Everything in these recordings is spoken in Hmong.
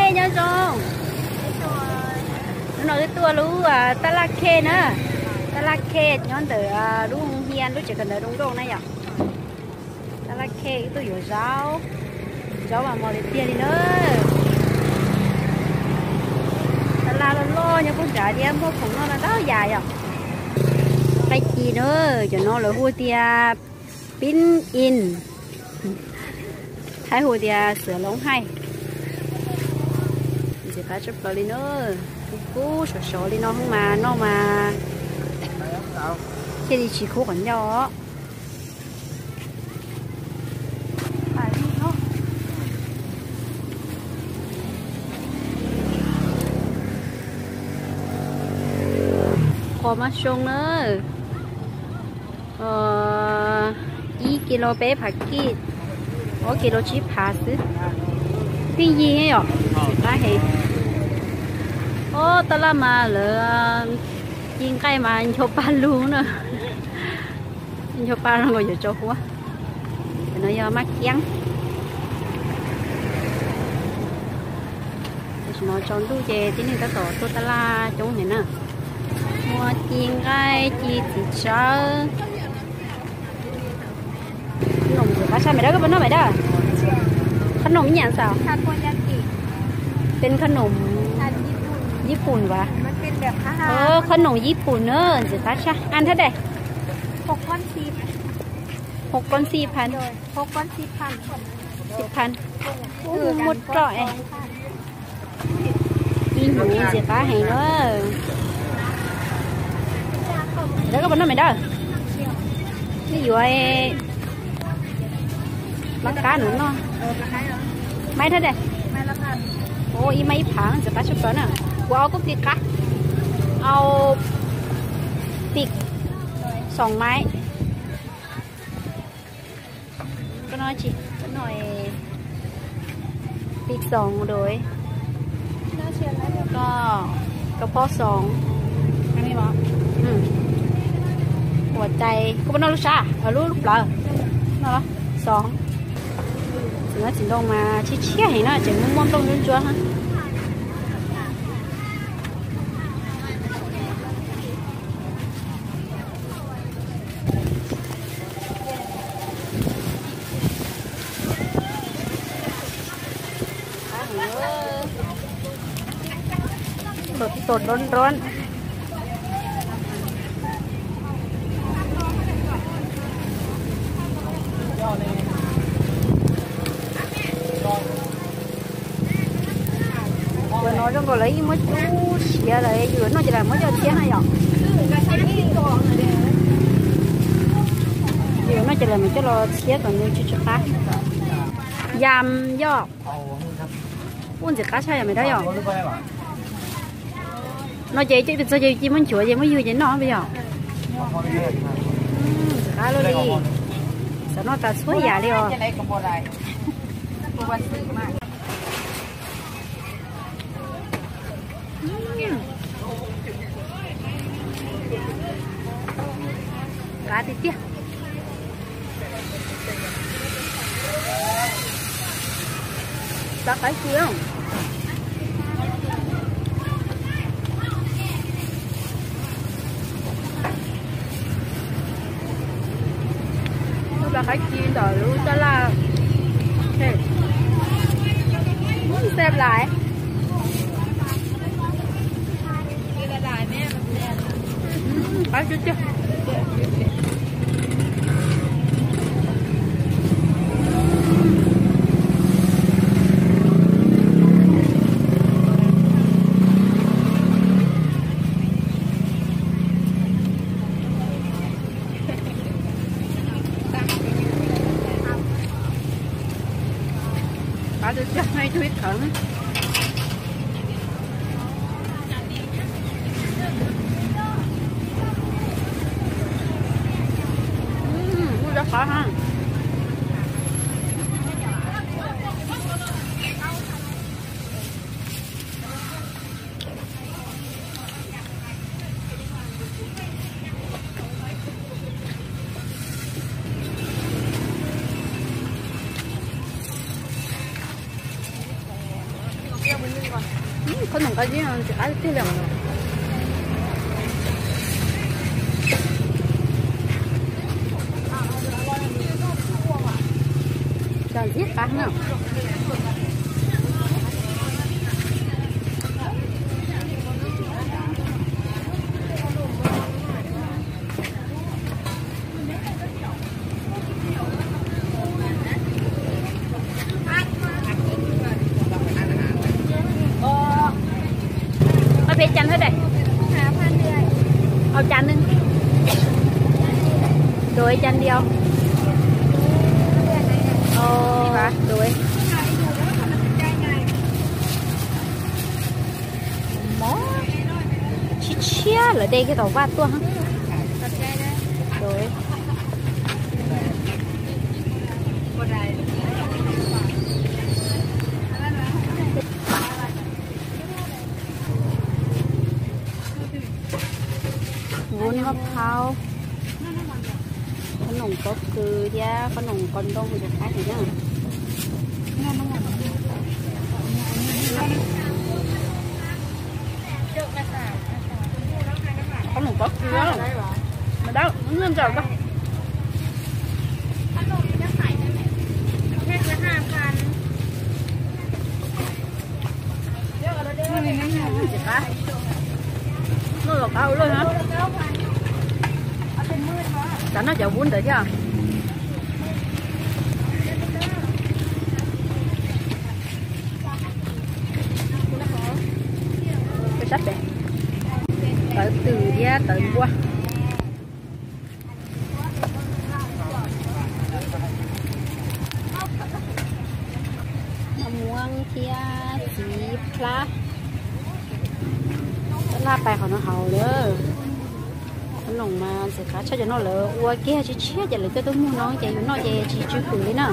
Nyob zoo, hnub no wb tuaj lub tab laj khej na, tab laj khej nyob ntawm lub hia lub tsev kawm ntawv zoo nkauj na yom. Tab laj khej wb tuaj yuav zaub, zaub mas mos li tiag li na. Tab laj loj loj nyob pub nrad thiab muaj khoom noj ntau yam yom. Qaib ci na, cov no lawv hu tias pin in, Thaib hu tias xiv loob haij. Ntxim qab tshaj plaws li na, kub kub sov sov li no mas noj mas thiaj li tsis kub qhov ncauj. Qos mas zoo na, ib kis lus peb phav kij, ob kis lus tsib phav xwb. Pheej yig yom, tsis qab heev. Ob tab laj mas lawv ci nqaij mas ncho pa lug na. Ncho pa zoo nkaus yuav tsau huab. Cov no yog maj kiab. Tam sim no tsaus ntuj ces tib neeg tab tom tuaj tab laj coob heev na. Muaj ci nqaij ci txiv tsawb. Khab noom ntxim qab tshaj maiv dawb, koj puas noj maiv dawb? Khab noom ib yam xav. Peb khab noom Yij Pum vas. Khab noom Yij Pum na ntxim qab tshaj. An thab dais. Hauv koj xij phan. Xij phan. Ub, muaj roj es. Ib nyuv ntxim qab heev na. Dawb, koj puas noj maiv dawb? Twb yuav lab kab nws noj. Maiv thab dais. Ua ib maiv ib phav ntxim qab tshaj plaws na. Kuv au koj pis qab. Au pis xoom maiv. Koj noj tsi? Koj noj pis xoom dua. Koj, koj phob xoom. Ua cai, koj puas noj lub sab, lub, lub plawv? Noj los? Xoom. Txiv noj txiv ntoo mas tshiab tshiab heev no, tseem muaj muaj nplooj ntsuab ntsuab na. Sột sột rón rón. Cov no zoo nkaus lawv yeej muab cub siav lawm, yus noj ces lawv muab coj txhiab na yom. Yus noj ces lawv muab coj los txhiab kom nws tsw tsw qab. Yam yom. Ub, ntxim qab tshaj yom, me dab yom. No ces coj tus txog ces ci muab nchuav ces muab yug ces noj yom. Ntxim qab luaj li. Xav noj tas txhua yam li os. Qab tiag tiag. Pab qab ci. Lub pab qab ci ntawm lub sab laj. Xeeb lais. Qab tiag tiag. Qab tiag tiag, ib tug ib thawv. Muaj rau qhov ha. Qhob noom qab zib no ntxim qab tiag li. Ntxim qab na. Ua peb cam thiab dais? Au cam neeg. Dua cam diav. Dua. Mob, tshiab tshiab lawv de kiag tom vaj tuaj. Vuv noj phauj, qhob noom pob kws thiab qhob noom qos ntoo tus qaib ntawd na. Qhob noom pob kws, mas dab ntawm Noj los qab ua luaj na. Xav noj cov vuv ntawd thiab. Peb sab pem, tawv twm thiab tawv npua. Noj muab thiab txiv plab. Tab laj pais qhov no haus lawm. Qhob noom mas ntxim qab tshaj, cov no lawv ua kiag tshiab tshiab ces lawv coj tuaj muag no ces yus noj ces tsis tsw pwm li na.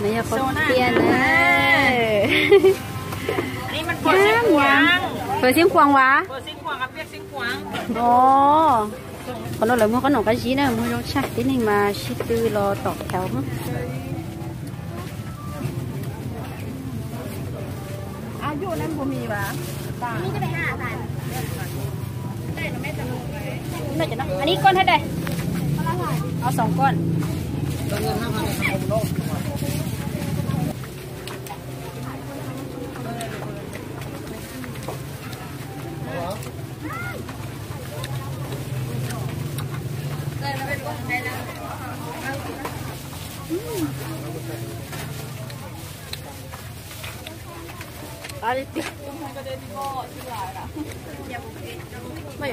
No yog qos tiaj na. Phawv xib khuam vas. Os, qhov no lawv muag qhob noom qab zib na, muag zoo tshaj, tib neeg mas sib tw los tom khauv. Anib koj thiab dais. Au xoom koj. Muab cov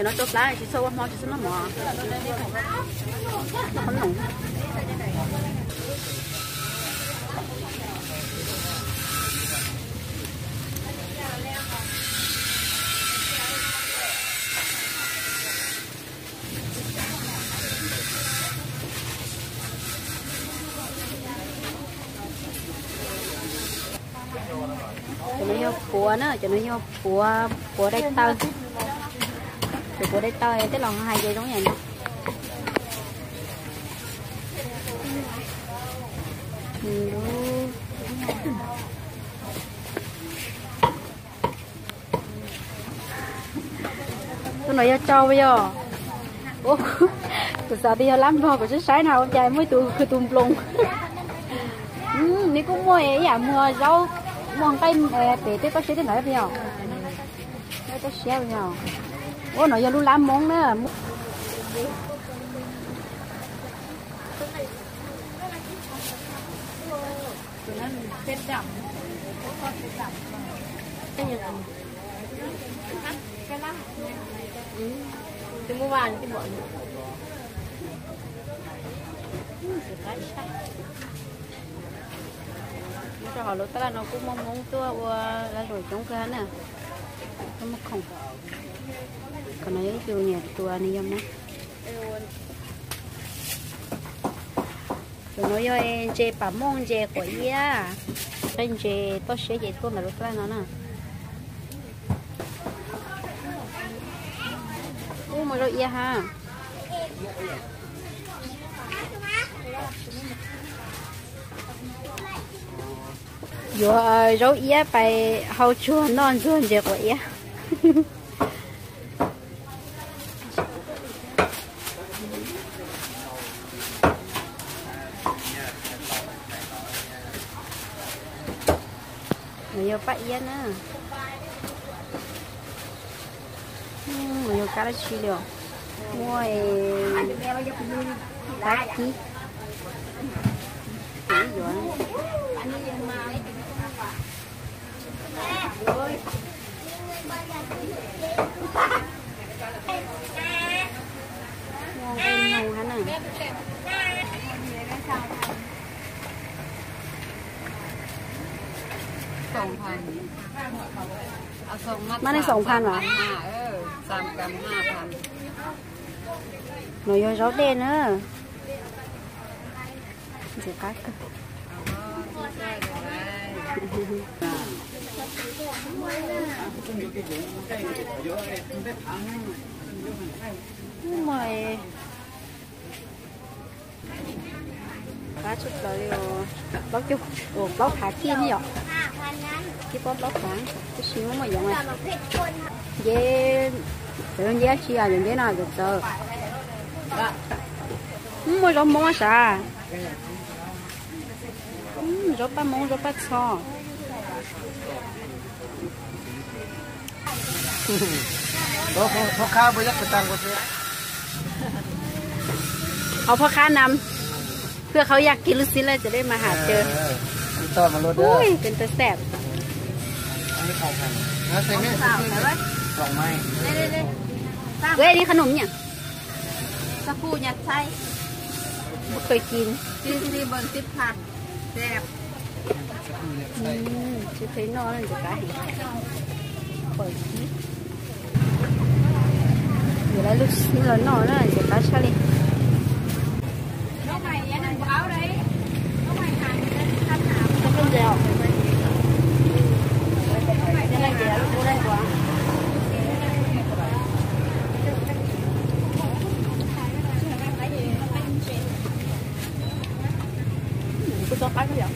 no rau plab tsis txhob ua hmo tsis txhob noj mov. Cov no yog puav na, cov no yog puav, puav daim taw. Cov puav daim taw tej laus hais ces zoo yam no. Tus no yog tsau yog. Kuv xav tias yog lab nplog, kuv saib saib no ua cas muaj ib tug khwv tus nploos. Nws kuj muaj ib yam muag zaub, muag nqaij pem tej toj siab tej ntawd yog. Toj siab yog. Ua no yog lub lab Hmoob na. Rau hauv lub tab laj no kuj muaj Hmoob tuaj ua lag luam coob kawg na. Tuaj muag khoom. Qhov no yog ib tug niam tuas nws yog Hmoob. Tus no yog ntses pam mooj, ntses quav iab, qe ntses toj siab ces tuaj ntawm lub tab laj no na. Ub, muaj zaub iab hab. Yuav zaub iab pais hau tsuag noj ntxuag ntses quav iab. Nws yog paj iab na. Nws yog kab dab tsi li os? Muaj kab kib. Maj nej xoom phan los? Nws yog zaub dej na. Ntxim qab kawg. Qab tshaj plaws li os. Plaub caug, plaub phav kiag ne yom? Tib pob plaub phav, tab sis muaj muaj yoov. Nceb, cov nceb dab tsi, cov nceb no cov txawv. Muaj zaub Hmoob sav. Zaub paj Hmoob, zaub paj txho. Hos phoj khab nam, phwj qhauv yaj kis lub xib laj cov dej mas ham caw. Ui, pes ntawd xab. Ua li qhov num nyiam. Ua kawg kis. Tsis phem noj na, ntxim qab heev. Pawm kib. Yuav lawv lub los noj na, ntxim qab tshaj li. Kuv txog qab yom.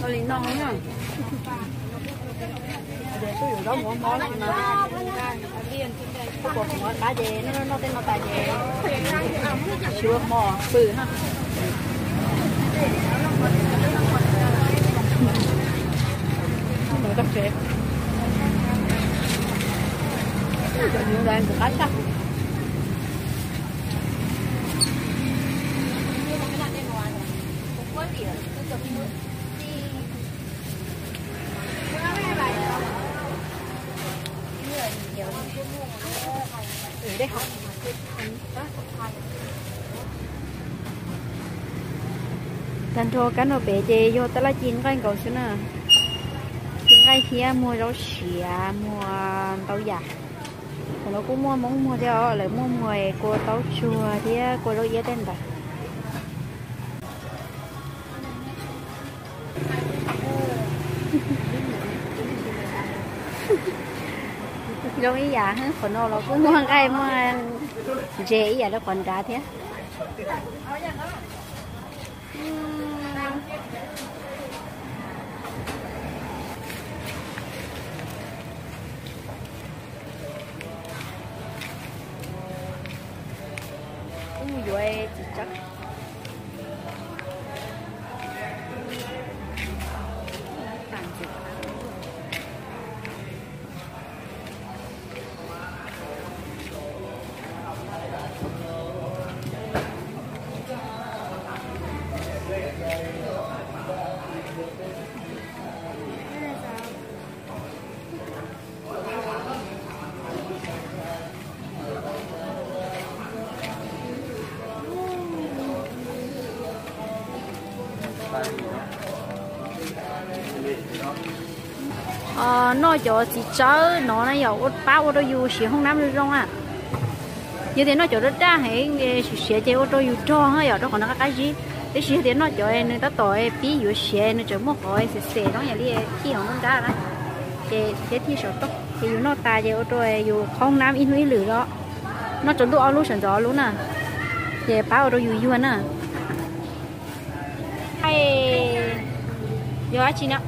Ua li no na. Ces kuj yuav zaub mov hmo no mas, kuv pom kuv qab ces noj noj tej no tas ces tsis ua hmo pw na. Mus tau tsev. Cov hnyuv ntawd ntxim qab tshaj. Tag nrho kab no pem ces yog tab laj ci nqaij nkaus xwb na. Ci nqaij thiab muag zaub siav, muag ntau yam. Thaum no kuj muaj Hmoob muag thiab os, lawv muaj muag kua taub tsuag thiab kua zaub iab tej ntawd. Zoo ib yam, qhov no los kuj muaj nqaij muaj ntses ib yam li qhov nrad thiab. Kuj mus yuav txiv tsawb. Noj cov txiv tsawb no na yog pab ua rau yus siav hoob nab zoo zoo na. Yog tias noj cov daj daj heev siav siav ces ua rau yus rog yom, rau qhov nws qab qab zib. Tab sis yog tias noj cov nws tab tom pib yuav siav, nws tseem muaj qhov xem xem no yam li thij hauv nruab nrab na, ces thiab thij saum toj, ces yus noj tas ces ua rau yus qhov hoob nab ib hnub ib lwm los. Noj tsaus ntuj ob lub sawv ntxov ob lub na, ces pab ua rau yus yuag na. Yog dab tsi no?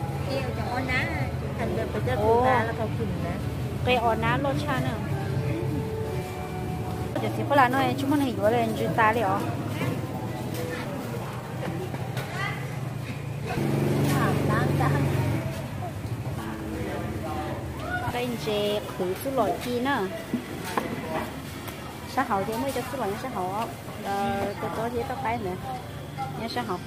Qe os nab loj tshaj na. Cov txiv qhuab lam no tsis muaj neeg yuav li, ntsws tas li os. Qaij ntses qhwv txuj lom ci na. Sab hauv ces muaj ib co txuj lom nyob sab hauv, tus tod ces toj qaib ntawd nyob sab hauv.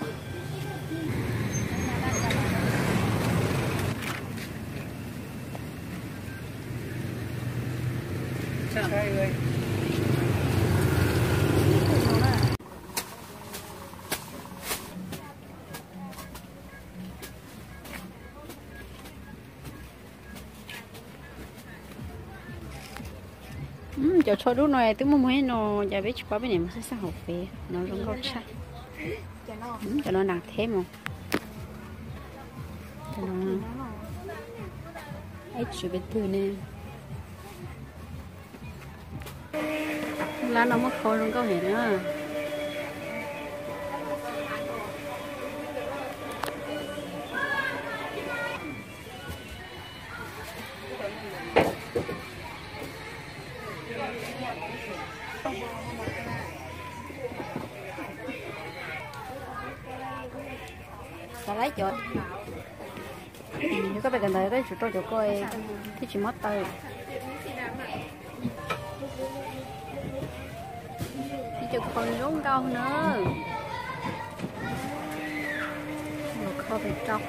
Cov tsho dub no twb muaj muag no, cas peb tsis paub peb niam mus xauj xauj hauv fej no zoo nkauj tshaj. Cov no nag theb mos. Ib tsis peb twg ne. Lab no muaj khau zoo nkauj heev na. Xav lab cov, yog koj pem kawm ntawv koj yuav tsum rau cov ko thiaj tsis mob taw. Ib co khau zoo nkauj na. Los kho pem rau.